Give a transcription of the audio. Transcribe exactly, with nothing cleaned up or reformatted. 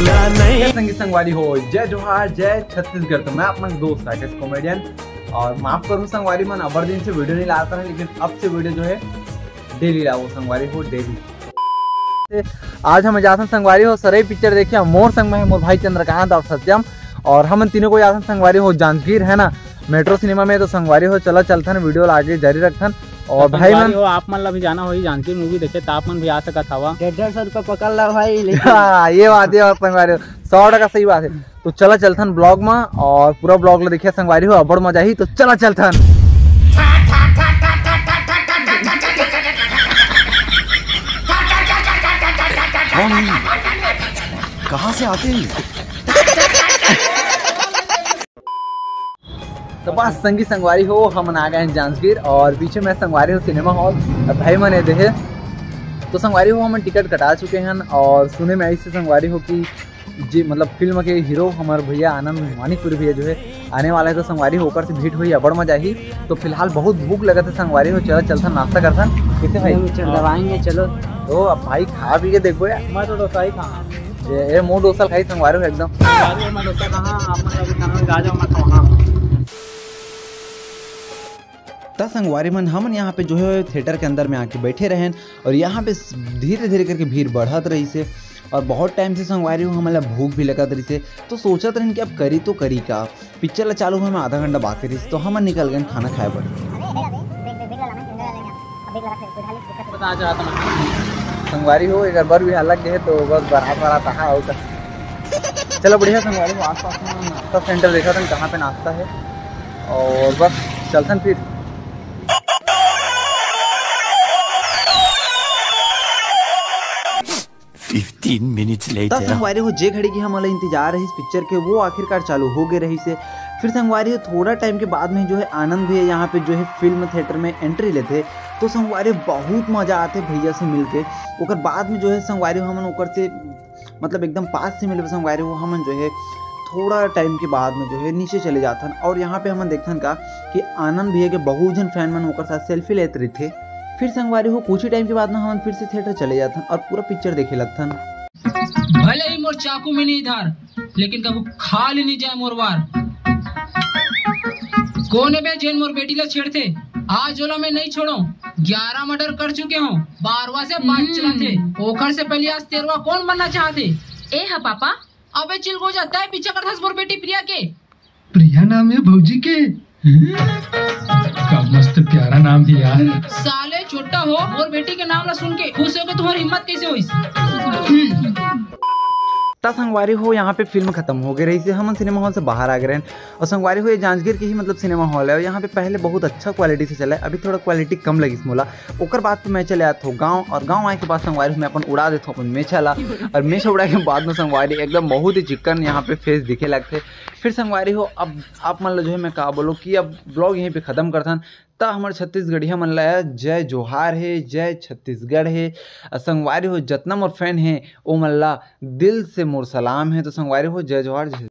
जय संगी संगवारी हो, जय जोहार, जय छत्तीसगढ़। तो मैं अपना दोस्त राकेश कॉमेडियन, और माफ करूँ संगवारी मन, अबर दिन से वीडियो नहीं लाता रहा, लेकिन अब से वीडियो जो है डेली लाओ संगवारी हो, डेली। आज हम जाथन संगवारी हो सरई पिक्चर देखे, मोर संग में है मोर भाई चंद्रकांत और सत्यम, और हमन तीनों को जाथन संगवारी हो जांजगीर, है ना, मेट्रो सिनेमा में। तो संगवारी हो चला चलथन, वीडियो ला आगे जारी रखथन। और तो भाई संगवारी मन हो, आप मन ला भी जाना होही जांजगीर मूवी देखे, तो आप मन भी आ सकत हवा। डेढ़ डेढ़ सौ रुपया पकड़ ला भाई, लेकिन हाँ, ये बात, ये बात संगवारी हो, सौ टका सही बात है। तो चला चलथन ब्लॉग में और पूरा ब्लॉग ला देखिए संगवारी हो, अबड़ मजा ही। तो चला चलथन। कहाँ से आते हैं? तो बस संगी संगवारी हो, हमन आ गए हैं जांजगीर और पीछे में संगवारी हो सिनेमा हॉल और भाई मन ए देहे। तो संगवारी हो, हमन टिकट कटा चुके हैं और सुने में ऐसे संगवारी हो कि जी मतलब फिल्म के हीरो हमारे भैया आनंद मानिकपुरी भैया जो है आने वाला है, तो संगवारी हो ओकर से भेंट हुई, अबड़ मजा ही। तो फिलहाल बहुत भूख लगत है संगवारी हो, चला चलथन नाश्ता करथन। कैसे भाई? चल दबाएंगे, चलो। तो अब भाई खा पी के देखबो यार। मैं तो डोसा ही खाऊंगा। ये, ये मुंह डोसा खाई संगवारी हो एकदम। संगवारी हो, मैं डोसा खाऊंगा, आप मन अभी खाना में आ जाओ, मैं खाऊंगा। त संगवारी मन, हमन यहाँ पे जो है थिएटर के अंदर में आके बैठे रहेन और यहाँ पे धीरे धीरे करके भीड़ बढ़त रहिस हे और बहुत टाइम से संगवारी हो हमन ला भूख भी लगत रहिस हे। तो सोचत रहेन कि अब करी तो करी का, पिक्चर ला चालू होए में आधा घंटा बाकी रहिस, तो हमन निकल गए खाना खाए बर। संगवारी हो, एक बार भी हालत गए तो बस बारात बारात आहा होता। चलो बढ़िया संगवारी हो, आसपास में नाश्ता सेंटर देखा था कहाँ पे नाश्ता है और बस चलथन फिर। Fifteen minutes later। त संगवारी हो, जे घड़ी की हमन ला इंतजार रहिस पिक्चर के, वो आखिरकार चालू हो गए रहिस हे। फिर संगवारी हो, थोड़ा टाइम के बाद में जो है आनंद भैया यहाँ पे जो है फिल्म थिएटर में एंट्री लेथे, तो संगवारी हो, बहुत मजा आथे भैया से मिलके। ओकर बाद में जो है संगवारी हो, हमन ओकर से मतलब एकदम पास से मिलबे संगवारी हो, हमन जो है थोड़ा टाइम के बाद में जो है नीचे चले जाथन और यहाँ पे हमन देखथन का कि आनंद भैया के बहुत झन फैन मन ओकर साथ सेल्फी लेत रहिथे। फिर संगवारी हो, कुछ ही टाइम के बाद में हमन फिर से थिएटर चले जाथन और पूरा पिक्चर देखे लगथन। भले ही मोर चाकू में नहीं धार, लेकिन कभू खाली नहीं जाए मोर वार। कोन ए बे जेन मोर बेटी ला छेड़थे? आज ओला मैं नहीं छोड़ो। ग्यारह मर्डर कर चुके हो, बारहवाँ से बात हम्म। चलाथे। ओखर से पहले आज तेरहवाँ कौन बनना चाहथे? ए हा पापा। अबे चिलगोजा, तय पीछा करथस मोर बेटी प्रिया के। प्रिया नाम है भौजी के। का मस्त प्यारा नाम है यार। साले छोटा हो, मोर बेटी के नाम ला सुन के खुश हो के तुम्हारी हिम्मत कैसे होइस? त संगवारी हो, यहाँ पे फिल्म खत्म हो गई रहिस हे, हमन सिनेमा हॉल से बाहर आ गए रहेन। और संगवारी हो, ये जांजगीर के ही मतलब सिनेमा हॉल है और यहाँ पे पहले बहुत अच्छा क्वालिटी से चला है, अभी थोड़ा क्वालिटी कम लगिस मोला। ओकर बाद पे मैं चले आत हो गाँव और गाँव आए के बाद संगवारी हो, मैं अपन उड़ा देत हो अपन मेछा ला। और मेछा उड़ा के बाद में संगवारी एकदम बहुत ही चिक्कन यहाँ पे फेस दिखे लगथे। फिर संगवारी हो, अब आप मन ला जो है मैं का बोलो कि अब ब्लॉग यहीं पे खत्म करथन। त हमर छत्तीसगढ़िया मन ला जय जोहार हे, जय छत्तीसगढ़ हे। अ संगवारी हो, जतना मोर फैन हे, ओ मन ला दिल से मोर सलाम हे। तो संगवारी हो, जय जोहार, जय